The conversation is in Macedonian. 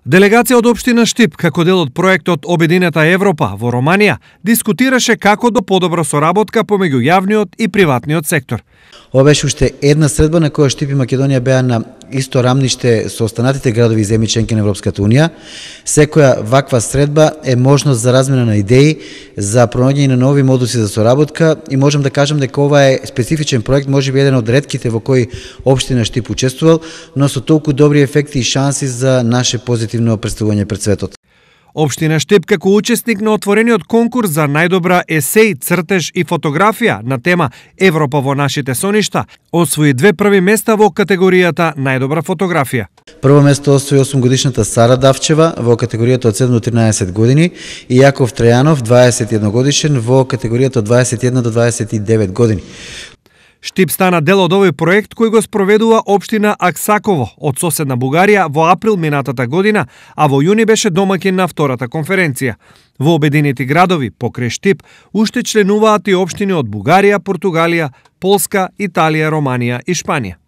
Делегација од општина Штип, како дел од проектот Обединета Европа во Романија, дискутираше како до подобра соработка помеѓу јавниот и приватниот сектор. Ова беше уште една средба на која Штип и Македонија беа на исто рамниште со останатите градови и земји членки на Европската унија. Секоја ваква средба е можност за размена на идеи, за пронаѓање на нови модуси за соработка и можам да кажам дека ова е специфичен проект, можеби еден од ретките во кој општина Штип учествувал, но со толку добри ефекти и шанси за наше позитивно представување пред светот. Општина Штип како учесник на отворениот конкурс за најдобра есеј, цртеж и фотографија на тема Европа во нашите соништа, освои 2 први места во категоријата најдобра фотографија. Прво место освои 8-годишната Сара Давчева во категоријата од 7 до 13 години и Јаков Трајанов, 21 годишен, во категоријата од 21 до 29 години. Штип стана дел од овој проект кој го спроведува општина Аксаково од соседна Бугарија во април минатата година, а во јуни беше домаќин на втората конференција. Во обединети градови покрај Штип уште членуваат и општини од Бугарија, Португалија, Полска, Италија, Романија и Шпанија.